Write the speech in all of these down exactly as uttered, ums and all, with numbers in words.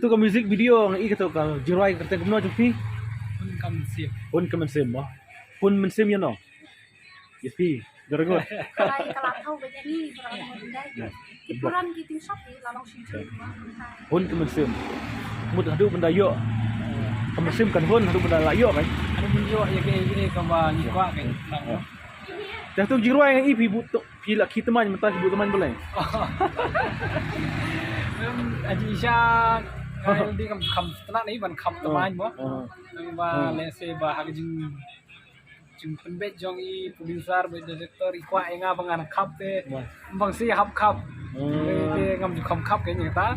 To ka music video nga i kato ka jingrwai ka kyrteng kumno jong phi? Hun ka mynsiem. Hun ka mynsiem mo. Hun mynsiem ïa no? Ïa phi. Very good. Ka la, ka la thaw ba ïa ni, ka la thaw ba ïa ni. Ki puran ki ting shop ki la long shi jing. Hun ka mynsiem. Mut haduh ban da ïoh. Ka mynsiem kan hun haduh ban da la ïoh kan. Haduh ban ïoh ïa ka, ïa ka ba ngi kwah kan. Te to jingrwai nga i phi buh to, phi la khie tymmen mynta phi buh tymmen balei? Em, aji sha, ka dei kam, kam tynat ni ban khap tymmen mo. Em, ba lehse ba ha ka jing jingpynbeit jong i producer bad director i kwah ïa nga ba ngan khap te. Bang si hap khap. Te ngam ju kham khap ka ïa kata.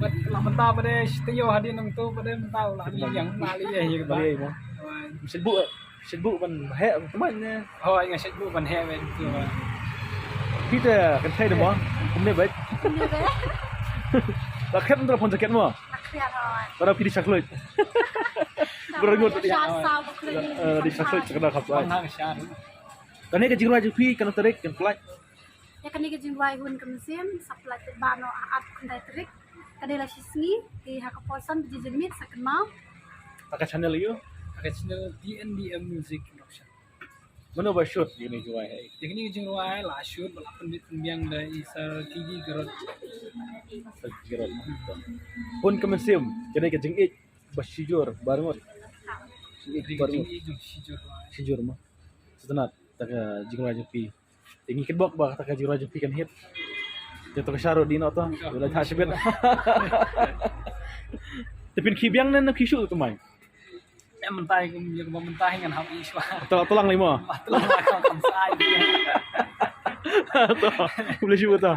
Bad la mynta ba dei shi taïew hadien nangto ba dei mynta la li ïa nga la li ïa kata. Balei mo? Shet buh, shet buh ban heh tymmen ne. Hooid nga shet buh ban heh ban tu. Phi te kynthei de mo. Kumne bad. La khet mynta la pon jaket mo. Para phi di shakloit. Para ngut di. Di shakloit ka da khap. Kane ka jingrwai jong phi kane tarik kan pynlait. Ïa kane ka jingrwai Hun ka mynsiem sa pynlait ba no ar khyndai tarik. Ka dei la shi sngi, te ha ka por san baje janmiet sa kynmaw. Ha ka channel ïa u? Ha ka channel D N D M Music Production. Mano ba shoot ïa kane ka jingrwai? Ïa kane ka jingrwai la shoot ba la pynbit pynbiang da i Sir Kiki Garot. Sir Kiki Garot. Hun ka mynsiem, kane ka jingïeit ba shijur ba rngut. Jingïeit ba rngut. Shijur mo. Sngewtynnat ta ka jingrwai jong phi. Te ngi kitbok ba ta ka jingrwai jong phi kan hit. Te to ka sharud di no to. Te phin khie biang ne na phi shu to mai. Em mynta kum ïa ba mynta ngan hap i shwa. To to lang lei mo. To lang lang kam sai. To. Kum lei shu to.